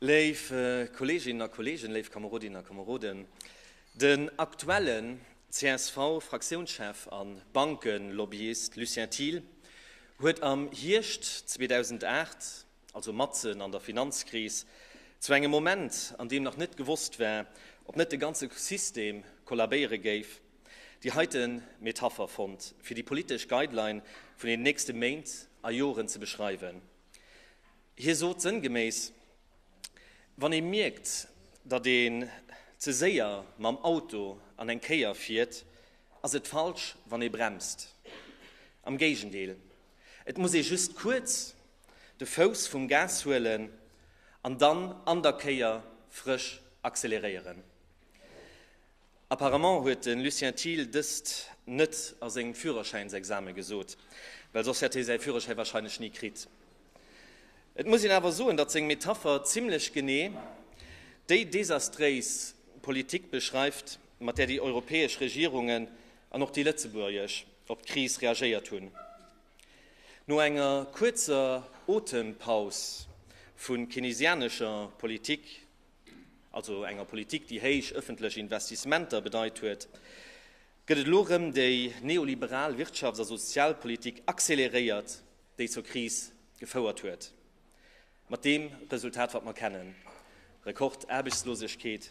Léif Kolleeginnen a Kolleegen, léif Kamerodinnen a Kameroden, den aktuellen CSV-Fraktiounschef a Bankelobbyist Lucien Thiel huet am Hierscht 2008, also matzen an der Finanzkris, zu engem Moment, an deem nach net gewosst war, ob net de ganze System kollabéiere géif, déi heite Metapher fonnt, fir déi politesch Guideline vun den nächste Méint a Joren ze beschreiwen. Hie sot sënngeméiss, Wann ee mierkt, datt een ze séier mam Auto an eng Kéier fiert, ass et falsch, wann ee bremst. Am Géigendeel, et muss ee just kuerz de Fouss vum Gas huelen an dann an der Kéier frësch acceleréieren. Apparemment huet de Lucien Thiel dëst net a sengem Führerschäinsexame gesot, well soss hätt hie säi Führerschäi wahrscheinlech ni kritt. Et muss een awer soen, datt seng Metapher zimlech genee déi desastréis Politik beschreift, mat där déi europäesch Regierungen an och déi lëtzebuergesch op d'Kris reagéiert hunn. No enger kuerzer Otempaus vu keynesianescher Politik, also enger Politik, déi héich ëffentlech Investissementer bedeit huet, gëtt et elo erëm déi neoliberal Wirtschafts a Sozialpolitik accéléréiert, déi zur Kris gefouert huet, mat deem Resultat, wat mer kennen, Rekordaarbechtslosegkeet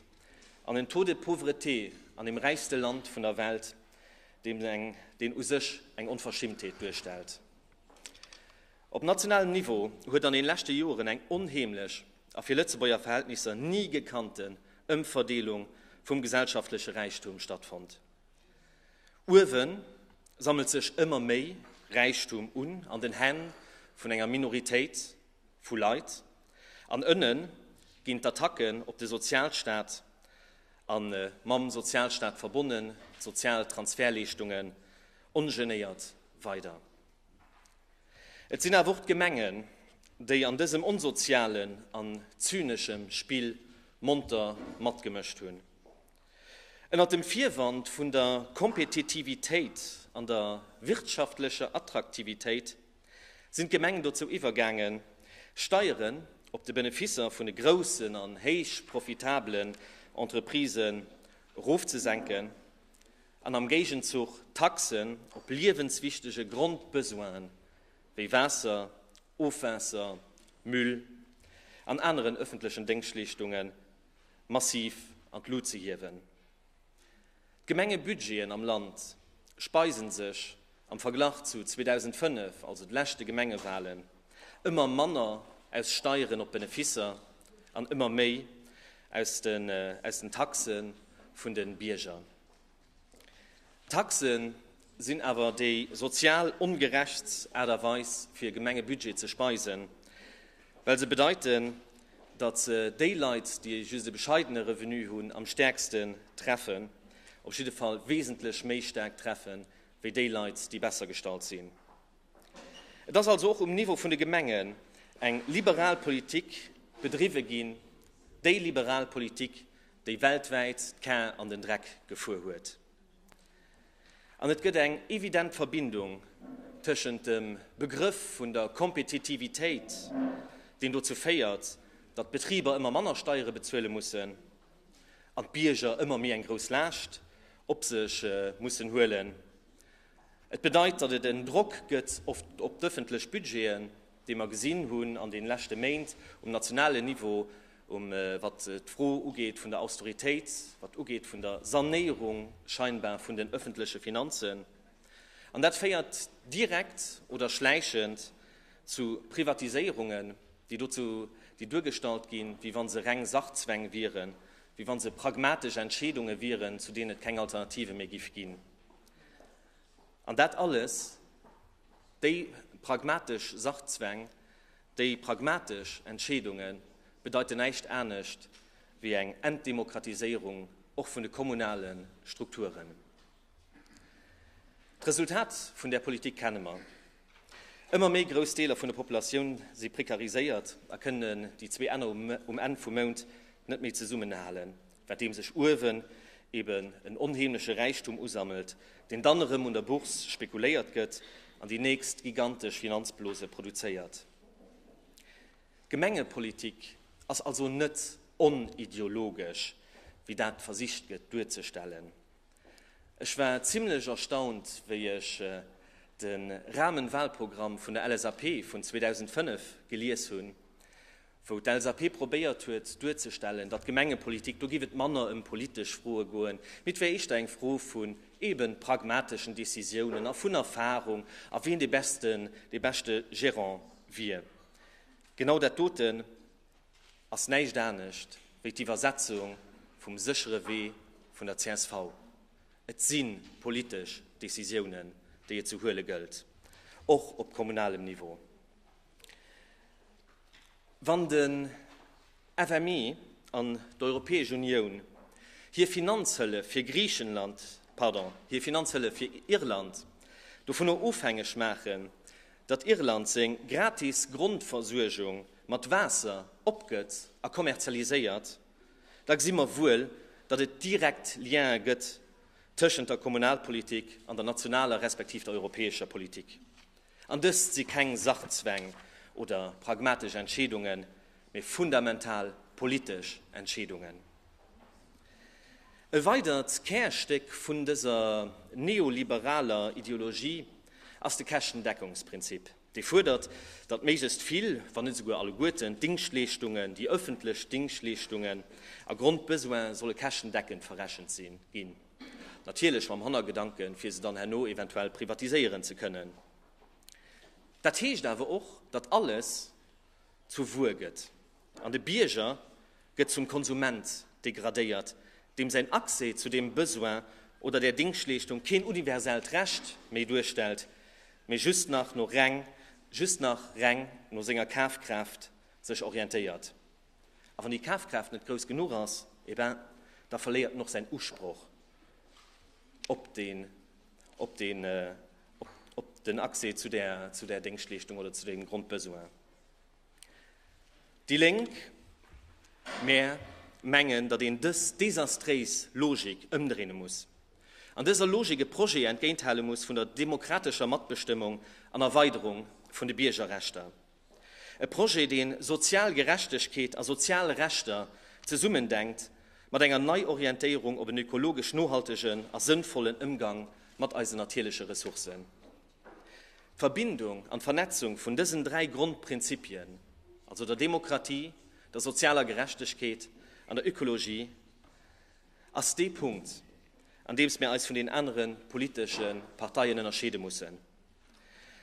an en Taux de pauvreté an dem räichste Land vun der Welt, deen u sech eng Onverschimmtheet duerstellt. Op nationalem Niveau huet an den leschte Joren eng onheemlech a fir Lëtzebuerger Verhältnisser ni gekannten Ëmverdeelung vum gesellschaftleche Räichtum stattfonnt. Uewe sammelt sech ëmmer méi Räichtum un an den Hänn vun enger Minoritéit vu Leit, an ënne ginn d'Attacken op de Sozialstaat a mam Sozialstaat verbonnen d'sozial Transfertleeschtungen ongenéiert weider. Et sinn awer och d'Gemengen, déi an dësem onsozialen an zyneschem Spill monter matgemëscht hunn. Ënnert dem Virwand vun der Kompetitivitéit an der wirtschaftlecher Attraktivitéit sinn d'Gemengen dozou iwwergaangen, Steieren op de Benefisser vun de groussen an héich profitabelen Entreprisen erofzesenken, an am Géigenzuch Taxen op liewenswichtege Grondbesoinen wéi Waasser, Ofwaasser, Müll an aneren ëffentlechen Déngschtleeschtunge massiv an d'Lut ze hiewen. D'Gemengebudgeten am Land speisen sech am Verglach zu 2005, also de leschte Gemengewalen, ëmmer manner aus Steieren op Benefisser an ëmmer méi aus den Taxe vun de Bierger. D'Taxe sinn awer déi sozial ongerechtst Aart a Weis fir e Gemengebudget ze speisen, well se bedeiten, datt se déi Leit, déi just e bescheidene Revenu hunn, am stäerksten treffen, op jidde Fall wesentlech méi staark treffen, wéi déi Leit, déi besser gestallt sinn. Et ass also och um Niveau vun de Gemengen eng liberal Politik bedriwwe ginn, déi liberal Politik, déi weltwäit d'Kar an den Dreck gefuer huet. An et gëtt eng evident Verbindung tëschent dem Begrëff vun der Kompetitivitéit, deen dozou féiert, datt d'Betriber ëmmer manner Steiere bezuele mussen an d'Bierger ëmmer méi eng grouss Laascht op sech mussen huelen. Et bedeit, datt et en Drock gëtt op d'ëffentlech Budgeten, dee mer gesinn hunn an deene leschte Méint um nationalen Niveau, um wat d'Fro ugeet vun der Austeritéit, wat ugeet vun der Sanéierung scheinbar vun den ëffentleche Finanzen. An dat féiert direkt oder schläichend zu Privatiséierungen, déi dozou, déi duergestallt ginn, wéi wa se reng Sachzwäng wieren, wéi wa se pragmatesch Entscheedunge wieren, zu deenen et keng Alternative méi giff ginn. An dat alles, déi pragmatesch Sachzwäng, déi pragmatesch Entscheedunge bedeiten näischt anescht wéi eng Entdemokratiséierung och vun de kommunale Strukturen. D'Resultat vun där Politik kenne mer. Ëmmer méi grouss Deeler vun der Populatioun si prekariséiert a kënnen déi zwee Enner um Enn vum Mount net méi zesummenhalen, währenddeem sech uewen eben en onheemleche Räichtum usammelt, deen dann erëm un der Bourse spekuléiert gëtt an déi nächst gigantesch Finanzblose produzéiert. D'Gemengepolitik. ass also net onideologesch, wéi dat versicht gëtt duerzestellen. Ech war zimlech erstaunt, wéi ech de Rahmenwahlprogramm vun der LSAP vun 2005 gelies hunn, wou d'LSAP probéiert huet duerzestellen, datt Gemengepolitik, do géif et manner ëm politesch Froe goen, mee et wär éischter eng Fro vun eebe pragmateschen Decisiounen a vun Erfahrung a wien dee besten, dee beschte Gérant wier. Genau dat doten ass näischt anescht wéi d'Iwwersetzung vum séchere Wee vun der csv. Et si politesch Decisiounen, déi et ze huele gëllt, och op kommunalem Niveau. Wann de FMI an d'Europäesch Unioun hir Finanzhëllef fir Griichenland, pardon, hir Finanzhëllef fir Irland dovunner ofhängeg maachen, datt Irland seng gratis Grondversuergung mat Waasser opgëtt a kommerzialiséiert, da gesi mer wuel, datt et direkt Liene gëtt tëschent der Kommunalpolitik an der nationaler respektiv der europäescher Politik. An dëst si keng Sachzwäng oder pragmatesch Entscheedungen, mee fundamental politesch Entscheedungen. E weidert Kärstéck vun dëser neoliberaler Ideologie ass de Käschtendeckungsprinzip, dee fuerdert, datt méiglechst vill, wann net esouguer alleguerten, d'Dingschtleeschtungen, déi ëffentlech Dingschtleeschtungen a Grondbesoine solle käschtendeckend verrechent ginn, natierlech mam Hannergedanken, fir se dann herno eventuell privatiséieren ze kënnen. Dat heescht awer och, datt alles zur Wuer gëtt an de Bierger gëtt zum Konsument degradéiert, deem säin Accès zu deem Besoin oder där Dingschtleeschtung keen universellt Recht méi duerstellt, mee just nach no reng just nach reng no senger Kafkraaft sech orientéiert. A wann déi Kafkraaft net grouss genuch ass, eh ben, da verléiert en och säin Usproch op deen op deen op den Accès zu där zu där Déngschtleeschtung oder zu deem Grondbesoin. Déi Lénk, Mär mengen, datt een dës desastréis Logik ëmdréine muss. An dëser Logik e Projet entgéinthale muss vun der demokratescher Matbestëmmung an Erweiderung vun de Biergerrechter. E Projet, dee sozial Gerechtegkeet a sozial Rechter zesummendenkt mat enger Neiorientéierung op en ökologesch nohaltegen a sënnvollen Ëmgang mat eisen natierleche Ressourcen. D'Verbindung an d'Vernetzung vun dësen 3 Grondprinzipien, also der Demokratie, der sozialer Gerechtegkeet an der Ökologie, ass dee Punkt, an deems mir eis vun den anere politesche Parteien ënnerscheede mussen.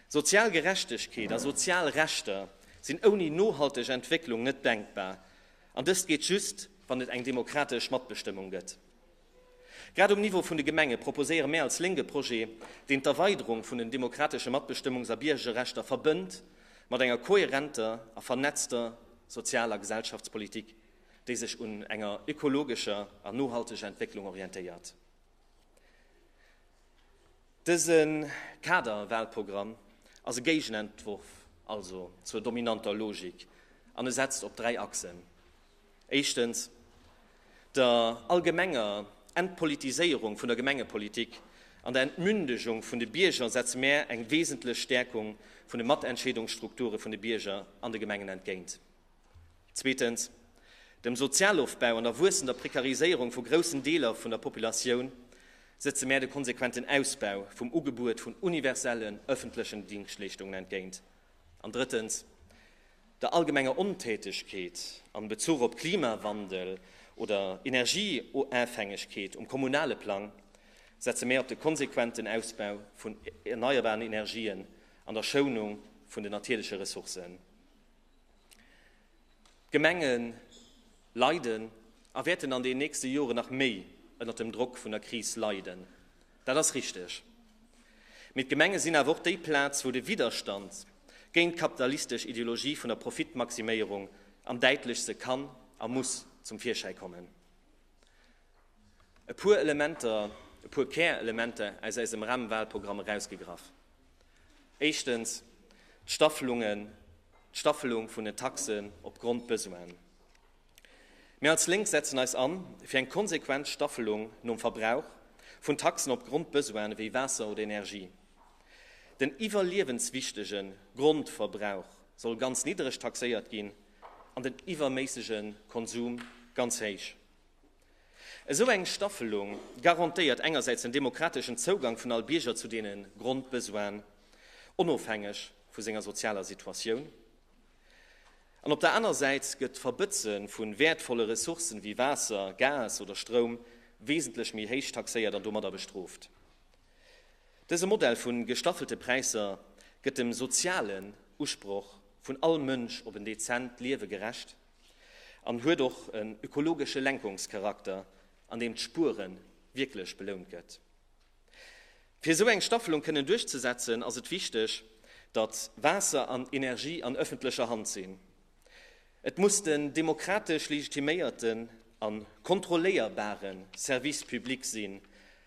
Sozial Gerechtegkeet a sozial Rechter sinn ouni nohalteg Entwécklung net denkbar, an dëst geet just, wann et eng demokratesch Matbestëmmung gëtt. Grad um Niveau vun de Gemenge proposéiere mär als Lénk e Projet, deen d'Erweiderung vun den demokratesche Matbestëmmungs a Biergerrechter verbënnt mat enger kohärenter a vernetzter Sozial a Gesellschaftspolitik, déi sech un enger ökologescher a nohalteger Entwécklung orientéiert. Dëse Kaderwahlprogramm ass e Géigenentworf also zur dominanter Logik an e setzt op 3 Achsen. Éischtens, der allgemenger Entpolitiséierung vun der Gemengepolitik an der Entmündegung vun de Bierger setze mär eng wesentlech Stäerkung vun de Matentscheedungsstrukture vun de Bierger an de Gemengen entgéint. Zweetens, dem Sozialofbau an der wuessender Prekariséierung vu groussen Deeler vun der Populatioun setze mär de konsequenten Ausbau vum Ugebuet vun universellen ëffentlechen Dingschtleeschtungen entgéint. An drëttens, der allgemenger Ontätegkeet an Bezuch op Klimawandel oder Energieoafhängegkeet um kommunale Plang setze mär op de konsequenten Ausbau vun erneierbaren Energien an der Schounung vun den natierleche Ressourcen. D'Gemenge leiden a wäerten an den nächste Joren nach méi ënnert dem Drock vun der Kris leiden. Dat ass richteg. Mee d'Gemenge sinn awer och déi Plaz, wou de Widderstand géint d'kapitalistesch Ideologie vun der Profitmaximéierung am däitlechste kann a muss zum Virschäi kommen. E puer Elementer, e puer Kärelementer aus eisem Rahmenwahlprogramm erausgegraff. Éischtens, d'Staffelungen, d'Staffelung vun den Taxen op Grondbesoinen. Mir als Lénk setzen eis an fir eng konsequent Staffelung nom Verbrauch vun Taxen op Grondbesoine wéi Waasser oder Energie. Den iwwerliewenswichtege Grondverbrauch soll ganz niddereg taxéiert ginn. an den iwwerméissege Konsum ganz héich. Esou eng Staffelung garantéiert engersäits den demokrateschen Zougang vun all Bierger zu deene Grondbesoinen, onofhängeg vu senger sozialer Situatioun, an op der aner Säit gëtt d'Verbëtze vu wäertvolle Ressourcen wéi Waasser, Gas oder Stroum wesentlech méi héich taxéiert an domadder bestrooft. Dëse Modell vu gestaffelte Präisser gëtt dem sozialen Usproch vun all Mënsch op en dezent Liewe gerecht an huet och en ökologesche Lenkungscharakter, an deem d'Spuere wierklech belount gëtt. Fir esou eng Staffelung kënnen duerchzesetzen, ass et wichteg, datt Waasser an Energie an ëffentlecher Hand sinn. Et muss den demokratesch legitiméierten a kontrolléierbare Service public sinn,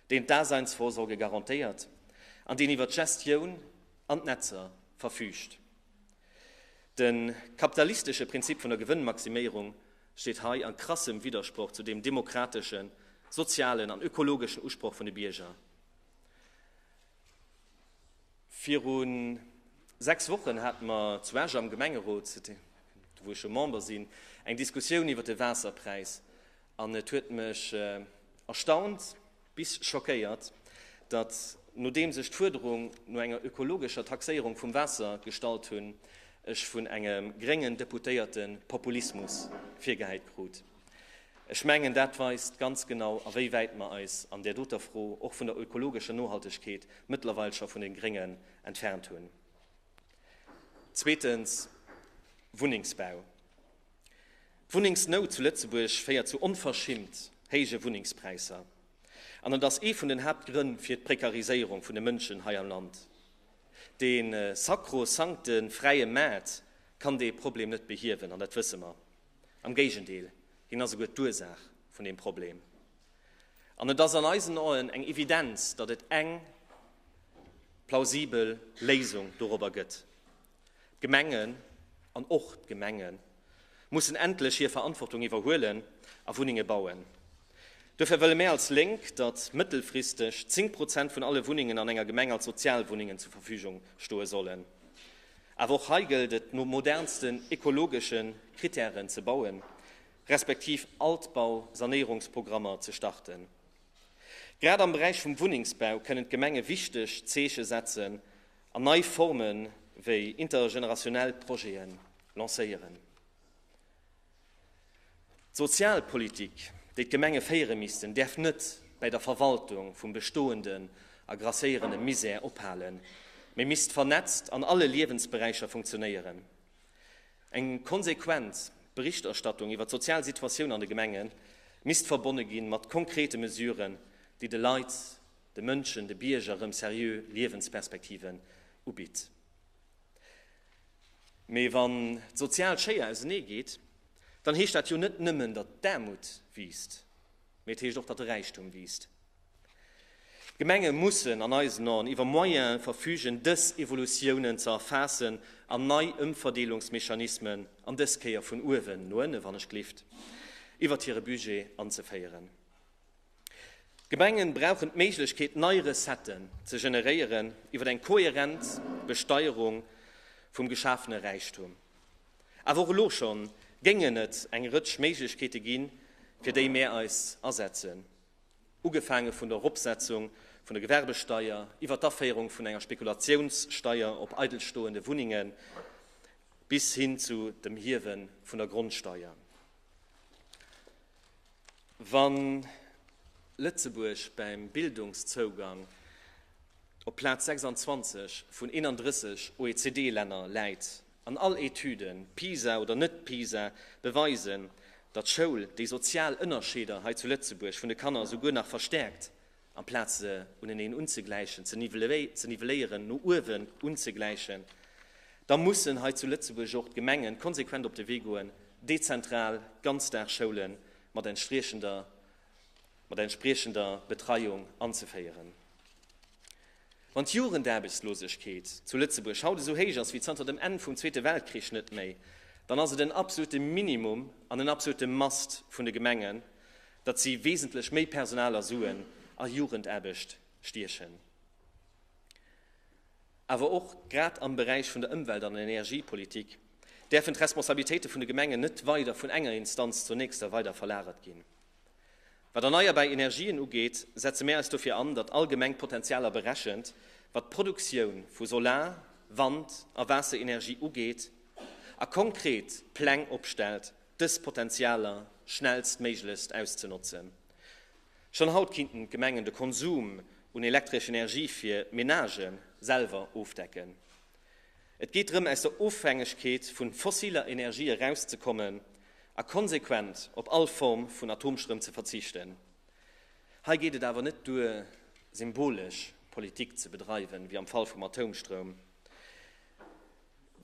deen d'Daseinsvorsorge garantéiert an deen iwwer d'Gestioun an d'Netzer verfüügt. De kapitalistesche Prinzip vun der Gewënnmaximéierung steet hei a krassem Widdersproch zu deem demokrateschen, sozialen an ökologeschen Usproch vun de Bierger. Viru 6 Wochen hate mer zu Esch am Gemengerot, wou ech jo Member sinn, eng Diskussioun iwwer de Waasserpräis. An et huet mech erstaunt bis schockéiert, datt, nodeems ech d'Fuerderung no enger ökologescher Taxéierung vum Waasser gestallt hunn, ech vun engem gréngen Deputéierte Populismus virgehäit krut. Ech mengen, dat weist ganz genau, a wéi wäit mer eis an där doter Fro, och vun der ökologescher Nohaltegkeet, mëttlerweil scho vun de Gréngen entfernt hunn. Zweetens, Wunnengsbau. D'Wunnengsnout zu Lëtzebuerg féiert zu onverschimmt héije Wunnengspräisser an et ass ee vun den Haaptgrënn fir d'Prekariséierung vun de Mënschen hei am Land. De sakrosankte fräie Maart kann dee Problem net behiewen an dat wësse mer. Am Géigendeel, hien ass esouguer d'Ursaach vun deem Problem. An et ass an eisen Aen eng Evidenz, datt et eng plausibel Léisung dorobber gëtt. D'Gemengen, an och d'Gemenge mussen endlech hir Verantwortung iwwerhuelen a Wunnenge bauen. Duerfir wëlle mär als Lénk, datt mëttelfristeg 10 Prozent vun alle Wunnengen an enger Gemeng als Sozialwunnengen zur Verfügung stoe sollen. Awer och hei gëllt et, no modernsten ekologesche Kritären ze bauen, respektiv Altbausanéierungsprogrammer ze starten. Grad am Beräich vum Wunnengsbau kënnen d'Gemenge wichteg Zeeche setzen an nei Forme wéi intergenerationell Projete lancéieren. D'Sozialpolitik, déi d'Gemenge féiere missten, däerf net bäi der Verwaltung vum bestoenden a grasséierende Misär ophalen, mee misst vernetzt an alle Liewensberäicher funktionéieren. Eng konsequent Berichterstattung iwwer d'sozial Situatioun an de Gemenge misst verbonne gi mat konkrete Mesuren, déi de Leit, de Mënschen, de Bierger erëm seriö Liewensperspektiven ubitt. Mee wann d'sozial Schéier ausenee geet, dann heescht dat jo net nëmmen, datt d'Aarmut wiisst, mee et heescht och, datt de Räichtum wiisst. D'Gemenge mussen an eisen Aen iwwer Moyene verfügen, dës Evolutiounen ze erfaassen an nei Ëmverdeelungsmechanismen, an dës Kéier vun uewen no ënne wann ech glift, iwwert hire Budget anzeféieren. D'Gemengen brauchen d'Méiglechkeet nei Recetten ze generéieren iwwer eng kohärent Besteierung vum geschafene Räichtum. Awer och elo schonn géingen et eng Rëtsch Méiglechkeete ginn, fir déi mär eis asetzen, ugefaange vun der Eropsetzung vun der Gewerbesteier iwwer d'Aféierung vun enger Spekulatiounssteier op eidelstoende Wunnenge bis hin zu dem Hiewe vun der Grondsteier. Wa Lëtzebuerg beim Bildungszougang op Plaz 26 vun 31 OECD-Länner läit an all Etüden, PISA oder net PISA, beweisen, datt d'Schoul déi sozial Ënnerscheeder hei zu Lëtzebuerg vun de Kanner esouguer nach verstäerkt, amplaz se uneneen unzegläichen, ze nivelléieren, no uewen unzegläichen, da mussen hei zu Lëtzebuerg och d'Gemengen konsequent op de Wee goen, dezentral Ganzdagsschoule mat entspriechender, mat entspriechender Betreiung anzeféieren. Wann d'Jugendaarbechtslosegkeet zu Lëtzebuerg haut esou héich ass wéi zanter dem Enn vum Zweete Weltkrich net méi, dann ass et en absolute Minimum an en absolute Must vun de Gemengen, datt si wesentlech méi Personal a Suen a Jugendaarbecht stiechen. Awer och grad am Beräich vun der Ëmwelt an Energiepolitik. däerfen d'Responsabilitéite vun de Gemengen net weider vun enger Instanz zur nächster weider verlagert ginn. Wat erneierbar Energien ugeet, setze mär eis dofir an, datt all Gemeng d'Potenzialer berechent, wat d'Produktioun vu Solar-, Wand a Waasserenergie ugeet a konkret Pläng opstellt, dës Potenzialer schnellstméiglechst auszenotzen. Schonn haut kinnten d'Gemengen de Konsum un elektresch Energie fir Menagë selwer ofdecken. Et geet drëm, aus der Ofhängegkeet vu fossiler Energie erauszekommen a konsequent op all Form vun Atomstroum ze verzichten. Hei geet et awer net duer, symbolesch Politik ze bedreiwen, wéi am Fall vum Atoumstroum.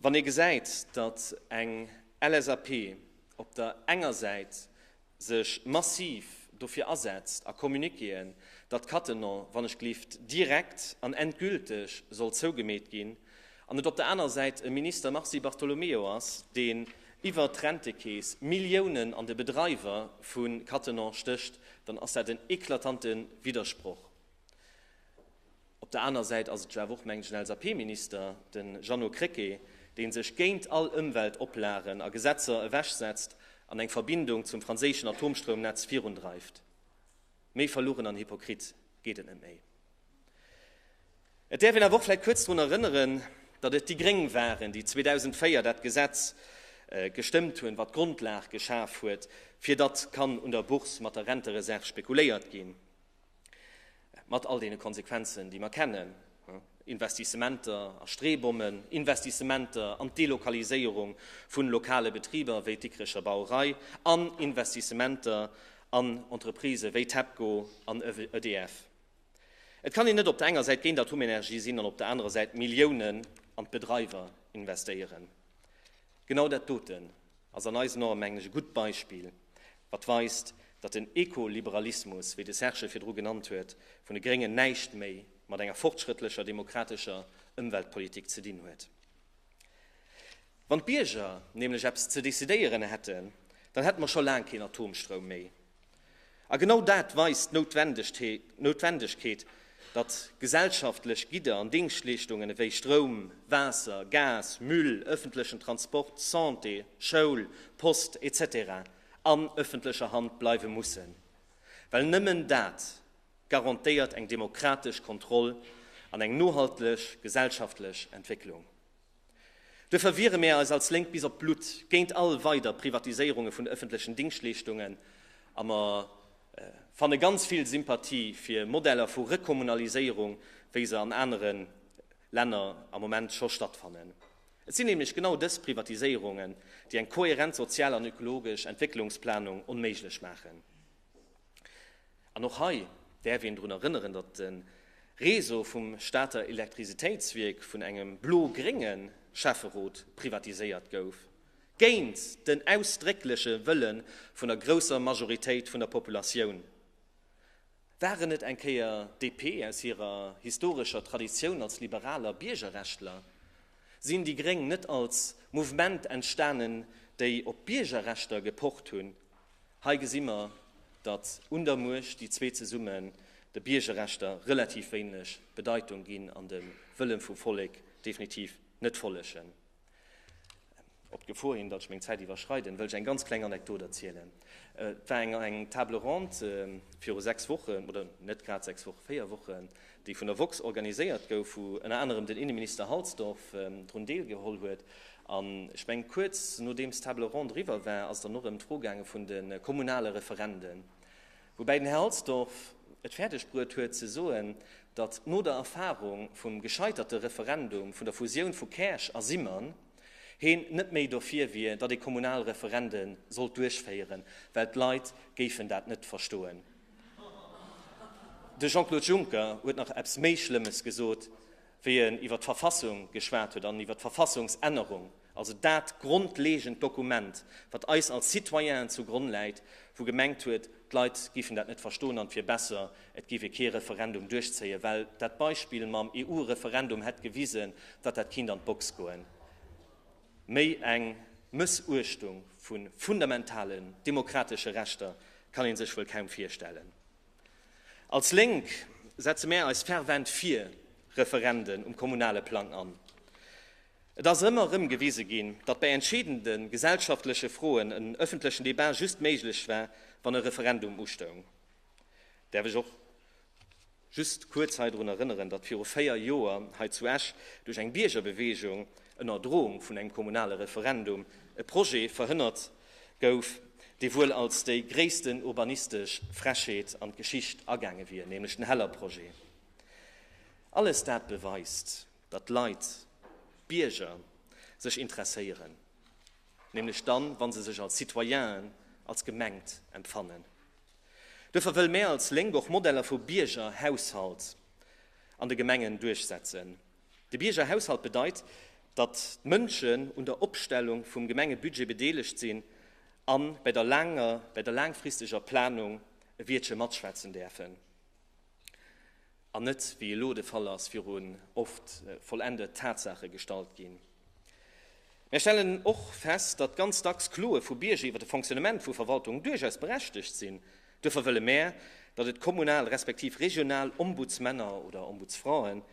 Wann ee gesäit, datt eng LSAP op der enger Säit sech massiv dofir asetzt a Communiquéen, datt Cattenom, wann ech glift, direkt an endgülteg soll zougemeet ginn, an et op der anerer Säit e Minister Mars Di Bartolomeo ass, deen iwwert d'Rentekeess Milliounen an de Bedreiwer vu Cattenom stécht, dann ass dat en eklatante Widdersproch. Op der aner Säit ass et jo awer och, mengen ech, en LSAP-Minister, de Jeannot Krecké, dee sech géint all Ëmweltoplagen a Gesetzer ewechsetzt an eng Verbindung zum franséischen Atomstroumnetz virundreift. Méi verlugen an hypokrit geet et net méi. Et däerf een awer och vläicht kuerz drun erënneren, datt et déi Gréng waren, déi 2004 dat Gesetz gestëmmt hunn, wat d'Grondlag geschaf huet, fir datt kann un der Bourse mat der Rentereserv spekuléiert ginn. Mat all deene Konsequenzen, déi mer kennen, Investissementer a Streebommen, Investissementer an d'Delokaliséierung vu lokale Betriber wéi d'Dikrecher Brauerei an Investissementer an Entreprisë wéi TEPCO an EDF. Et kann een net op der enger Säit géint Atomenergie sinn an op der anerer Säit Milliounen an d'Bedreiwer investéieren. Genau dat doten ass an eisen Aen, mengen ech, e gutt Beispill, wat weist, datt den Ekoliberalismus, wéi de Serge e virdru genannt huet, vun de Gréngen näischt méi mat enger fortschrëttlecher demokratescher Ëmweltpolitik ze dinn huet. Wann d'Bierger nämlech eppes ze decidéieren hätten, dann hätte mer scho laang keen Atomstroum méi. A genau dat weist d'Noutwendegkeet, datt gesellschaftlech Gidder an Dingschtleeschtungen ewéi Stroum, Waasser, Gas, Müll, ëffentlechen Transport, Santé, Schoul, Post, etc. An ëffentlecher Hand bleiwe mussen. Well nëmmen dat garantéiert eng demokratesch Kontroll an eng nohalteg gesellschaftlech Entwécklung. Duerfir wiere mär eis als Lénk bis op d'Blutt géint all weider Privatiséierunge vun ëffentlechen Dingschtleeschtungen a mer fanne ganz vill Sympathie fir Modeller vu Rekommunaliséierung, wéi se an anere Länner am Moment scho stattfannen. Et sinn nämlech genau dës Privatiséierungen, déi eng kohärent sozial an ökologesch Entwécklungsplanung onméiglech maachen. An och hei däerf een drun erënneren, datt de Réseau vum Stater Elektrizitéitswierk vun engem blo-grénge Schäfferot privatiséiert gouf, géint den ausdréckleche Wëlle vun der grousser Majoritéit vun der Populatioun. Waren et eng Kéier d'DP aus hirer historescher Traditioun als liberaler Biergerrechtler? Sinn déi Gréng net als Mouvement entstanen, déi op Biergerrechter gepocht hunn? Hei gesi mer, datt un der Muecht déi zwee zesummen de Biergerrechter relativ wéineg Bedeitung ginn an dem Wëllen vum Vollek definitiv net follegen. Op d'Gefor hin, datt ech meng Zäit iwwerschreiden, wëll ech eng ganz kleng Anekdot erzielen. Et war eng eng Table ronde viru 6 Wochen, oder net grad 6 Wochen, 4 Wochen, déi vun der woxx organiséiert gouf, wou ënner anerem den Inneminister Halsdorf drun deelgeholl huet. An ech mengen, kuerz nodeems d'Table ronde eriwwer war, ass et dann och ëm d'Fro gaange vun de kommunale Referenden, woubäi den Här Halsdorf et fäerdeg bruet huet ze soen, datt no der Erfahrung vum gescheiterte Referendum vun der Fusioun vu Käerch a Simmern heen net méi dofir wier, datt ee kommunal Referende sollt duerchféieren, well d'Leit géifen dat net verstoen. De Jean-Claude Juncker huet nach eppes méi Schlëmmes gesot, wéi en iwwer d'Verfassung geschwat huet an iwwer d'Verfassungsännerung, also dat grondlegend Dokument, wat eis als Citoyenen zu Gronn läit, wou gemengt huet, d'Leit géifen dat net verstoen an et wier besser, et géif ee kee Referendum duerchzéien, well dat Beispill mam EU-Referendum hätt gewisen, datt dat kinnt an d'Box goen. Méi eng Mëssuechtung vu fundamentalen demokratesche Rechter kann ee sech wuel kaum virstellen. Als Lénk setze mär eis fervent fir Referenden um kommunale Plang an. Et ass ëmmer erëm gewise ginn, datt bäi entscheedende gesellschaftleche Froen en ëffentlechen Debat just méiglech war, wann e Referendum ustoung. Däerf ech och just kuerz hei drun erënneren, datt viru 4 Joer hei zu Esch duerch eng Biergerbeweegung ënner Drohung vun engem kommunale Referendum e Projet verhënnert gouf, dee wuel als déi gréissten urbanistesch Frechheet an d'Geschicht agaange wier, nämlech den Heller-Projet. Alles dat beweist, datt d'Leit, d'Bierger, sech interesséieren, nämlech dann, wa se sech als Citoyenen, als gemengt empfannen. Duerfir wëlle mär als Lénk och Modeller vu Biergerhaushalt an de Gemengen duerchsetzen. De Biergerhaushalt bedeit, datt d'Mënschen un der Opstellung vum Gemengebudget bedeelegt sinn a bäi der laanger, bäi der laangfristeger Planung e Wiertche matschwätzen däerfen. An net, wéi elo de Fall ass, virun oft vollendet Tatsaache gestallt ginn. Mär stellen och fest, datt ganz dacks Kloe vu Bierger iwwer de Fonctionnement vu Verwaltungen duerchaus berechtegt sinn. Duerfir wëlle mär, datt et kommunal respektiv regional Ombudsmänner oder Ombudsfraen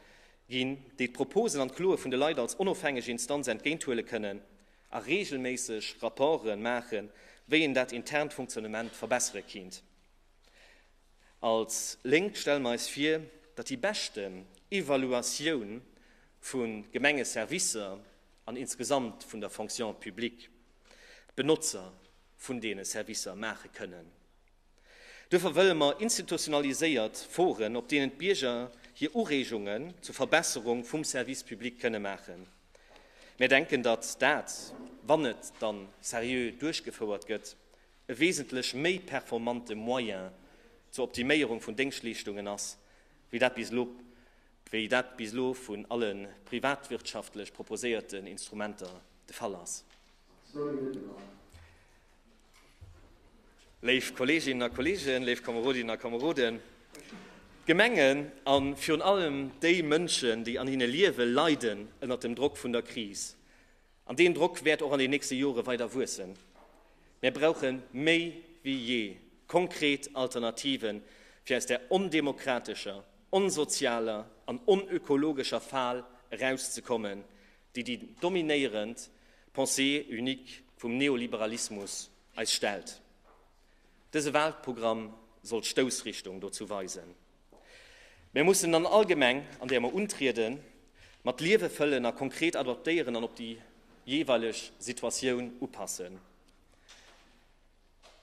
ginn, déi d'Proposen an d'Kloe vun de Leit als onofhängeg Instanz entgéinthuele kënnen a regelméisseg Rapporte maachen, wéi een dat internt Fonctionnement verbessere kinnt. Als Lénk stelle mer eis vir, datt déi beschten Evaluatioun vu Gemengeservicer an insgesamt vun der Fonction publique d'Benotzer vun deene Servicer maache kënnen. Duerfir wëlle mer institutionaliséiert Foren, op deenen d'Bierger hir Ureegungen zur Verbesserung vum Service public kënne maachen. Mär denken, datt dat, wann et dann seriö duerchgefouert gëtt, e wesentlech méi performante Moyen zur Optiméierung vun Déngschtleeschtungen ass, wéi dat bis elo wéi dat bis elo vun alle privatwirtschaftlech proposéierten Instrumenter de Fall ass. Zwou Minutten nach. Léif Kolleeginnen a Kolleegen, léif Kamerodinnen a Kameroden, d'Gemengen a virun allem déi Mënschen, déi an hinne liewen, leiden ënnert dem Drock vun der Kris. An deen Drock wäert och an den nächste Jore weider wuessen. Mär brauche méi wéi jee konkret Alternativen, fir aus där ondemokratescher, onsozialer an onökologescher Fal erauszekommen, déi déi dominéierend Pensée unique vum Neoliberalismus eis stellt. Dëse Wahlprogramm soll d'Stoussrichtung dozou weisen. Mär mussen an all Gemeng, an där mer untrieden, mat Liewe fëllen a konkret adaptéieren an op déi jeeweileg Situatioun upassen.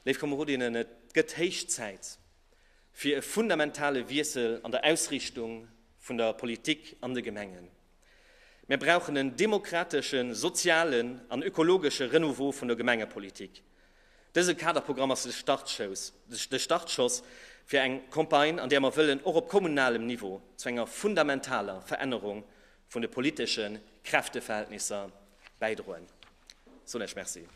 Léif Komerodinnen, et gëtt héich Zäit fir e fundamentale Wiessel an der Ausriichtung vun der Politik an de Gemengen. Mär brauchen en demokrateschen, sozialen an ökologesche Renouveau vun der Gemengepolitik. Dëse Kaderprogramm ass de Startschouss, de Startschoss fir eng Campagne, an där mer wëllen och op kommunalem Niveau zu enger fundamentaler Verännerung vun de politesche Kräfteverhältnisser bäidroen. Soen Iech Merci.